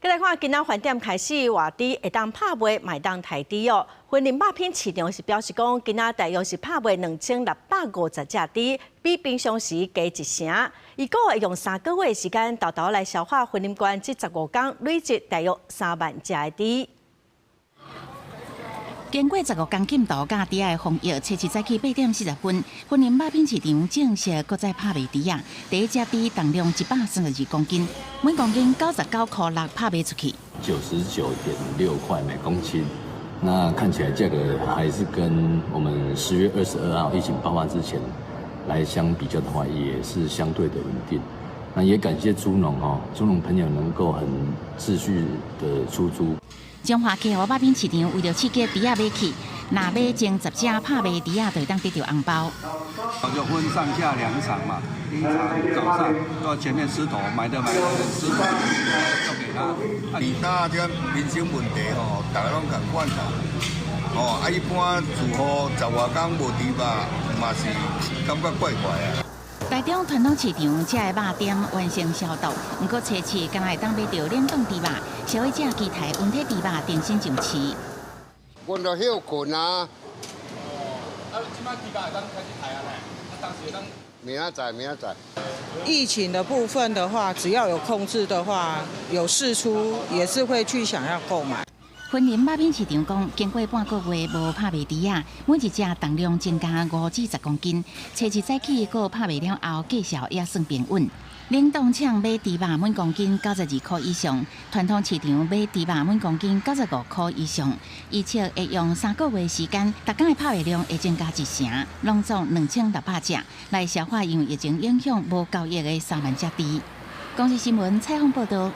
來看，今仔飯店開始活豬會當拍賣，嘛會當刣豬哦。雲林肉品市場是表示講，今仔大約是拍賣2650隻豬，比平常時加一成。預估會用3個月時間，沓沓來消化雲林縣這15工累積大約3萬隻的豬。經過15工禁毒佮豬仔的防疫，初七早起8點40分，雲林肉品市場正式閣再拍賣豬仔。第一隻豬重量132公斤，每公斤99塊6拍賣出去。99.6塊每公斤，那看起來價格還是跟我們10月22號疫情爆發之前來相比較的話，也是相對的穩定。那也感謝豬農哦，豬農朋友能夠很持續的出豬。彰化溪湖肉品市場為著刺激豬仔買氣，若買前10隻拍賣豬仔，就會當得著紅包。就分上下兩場嘛，第一場早上到前面獅頭買的買的獅頭就給他。而家這個民生問題吼，大家攏仝款啦。哦，啊一般住戶十外工無豬肉，嘛是感覺怪怪啊。台中傳統市場這个肉店完成消毒，毋過初七敢若會當買著冷凍豬肉，消費者期待溫體豬肉重新上市。阮都歇睏啊。啊，這擺豬肉會當開始刣啊咧？啊，當時會當。明仔載，明仔載。疫情的部分的話，只要有控制的話，有釋出也是會去想要購買。雲林肉品市場講，經過半個月無拍賣豬仔，每一隻重量增加5至10公斤。初七早起閣拍賣了後，價數也算平穩。冷凍廠買豬肉每公斤92塊以上，傳統市場買豬肉每公斤95塊以上。預測會用3個月時間，逐工的拍賣量會增加一成，攏總2600隻，來消化因為疫情影響無交易的3萬隻豬。公視新聞採訪報導。